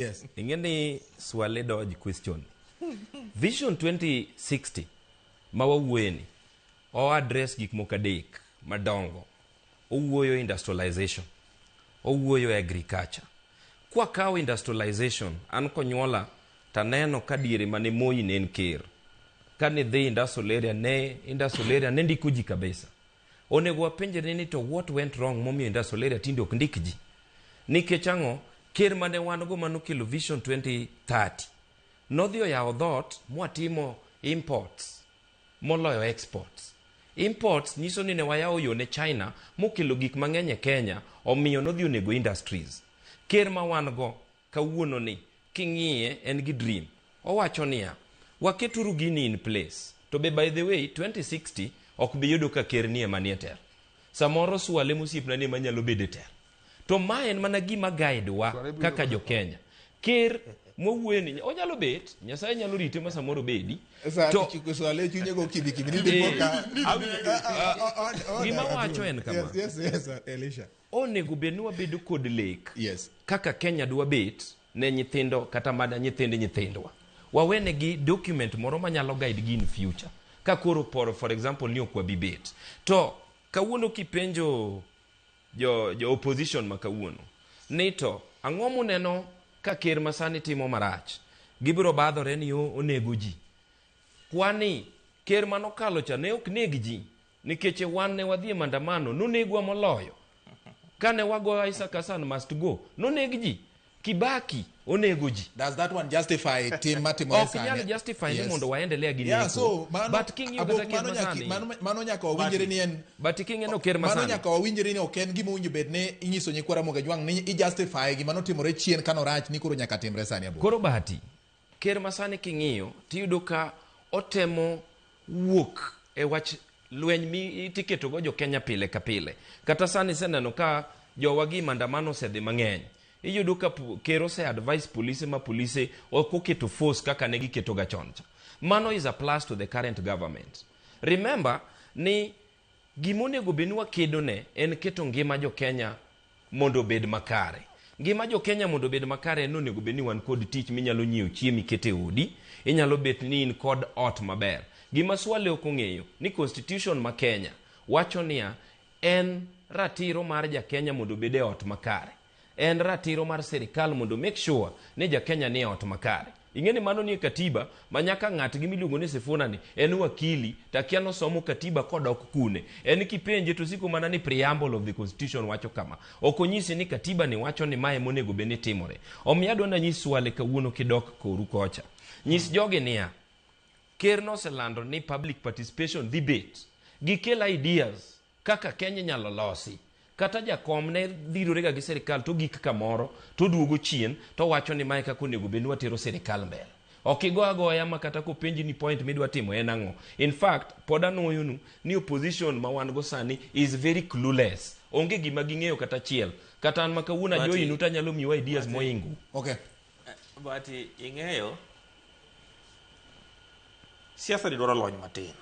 Yes. Ing'e ni Swale dodge question. Vision 2060 ma wawuoye ni o address gik moko adek madongo. Owuoyo industrialization, owuoyo agriculture. Kwakawo industrialization, an konyuola taneno ka diere mane Moi ne en ker. Kane dhi industrial area ne industrial area ne ndiko ji kabisa. Onego wapenjre ni to what went wrong momiyo industrial area tinde ok ndik ji? Nikech ang'o? Ker mane wan go manokelo Vision 2030 nodhi oyawo dhoot mwatimo imports moloyo exports. Imports nyiso ni ne wayawo yo ne China mokelo gik mang'eny e Kenya, omiyo nodhi onego industries. Ker ma wan go kawuono ni king'iye en gi dream. Owacho niya, waketuru gini in place. To be by the way, 2060 ok bi yudo ka ker ni ema nie telo. Samoro Swale mosiepna ni ema nyalo bedo e telo. To ma en mana gima guide wa kaka jo Kenya. Ker mwawuoye ni onyalo bet, Nyasaye nyalo rite ma samoro obedi. Sa To chiko Swale chunye go kibi kibi ni dipo ka. Gima wacho en kama. Yes, Elisha. Onego bed ni wabedo kod lek. Yes. Kaka Kenya dwa bet ne nyithindo kata mana nyithind nyithindwa. Wawenegi document moro manyalo guide gi in future. Ka koro por for example ni ok wabi bet. To kawuono kipenjo jo opposition ma kawuono ni to ang'o muneno ka ker masani timo marach, gibiro badhore ni onego ji. Kwani ker manokalo cha ne ok neg ji nikech wan ne wadhi e maandamano nonegwa moloyo. Kane wagoyo Isaac Hassan must go noneg ji. Kibaki onego ji. Does that one justify tim matimore Ok sani? nyal justify ni mondo waendelea gi Yeah, neko. so mano, But king'iyo Abok, kata ker mano nyaki- masani. mano nyaka wawinjre ni en But king'eno ker mano masani. nyaka wawinjre ni ok en gima owinjo bed ni inyiso nyikwa Ramogi Ajwang' ni i justify gima notimore chien kanorach ni koro nyaka timre sani Abok. Koro Bahati, ker masani king'iyo tiyudo ka otemo wuok e wach lweny mi tiketo go jo Kenya pile ka pile. Kata sani iseneno ka jowa gi maandamano osedhi mang'eny. Iyudo ka ker ose advise polise ma polise ok oketo force kaka ne giketo ga chon cha. Mano is a plus to the current government. Remember ni gima onego bed ni wakedo ne en keto ngima jo Kenya mondo obed makare. Ngima jo Kenya mondo obed makare en onego bed ni wan kod tich minyalo nyiewo chiemo iket e odi, inyalo bet ni in kod ot maber. Gima Swale ok ong'eyo ni constitution ma Kenya wacho niya en ratiro mar ja Kenya mondo obed e ot makare. En ratiro mar sirikal mondo make sure ni ja Kenya ni e ot makare. Ing'e ni mano nie katiba ma nyaka ng'at gi miluongo ni Sifuna ni en wakili to akia nosomo katiba kodok kune. En kipenje to osiko mana ni preamble of the constitution wacho kama. Ok onyisi ni katiba ni wacho ni mae monego bed ni timore. Omiyo adwa nanyis Swale kawuono kidok koru kocha. Nyis jogi niya, ker noselando ni public participation dhi bet. Gikel ideas kaka Kenya inyalo losi. Kata jakom ne dhirorega gi sirikal to gik kamoro to duogo chien to wacho ni mae kaka onego bed ni watero sirikal mbele. Ok igo agoya ma kata kopenji ni point midwa timo en ang'o. In fact, pod anuoyonu ni opposition ma wan go sani is very clueless. Onge gima ging'eyo kata achiel. Kata an ma kawuono ajoinu to anyalo miyu ideas moingu. Okay. But ing'eyo siasa ni dwaro lony matin.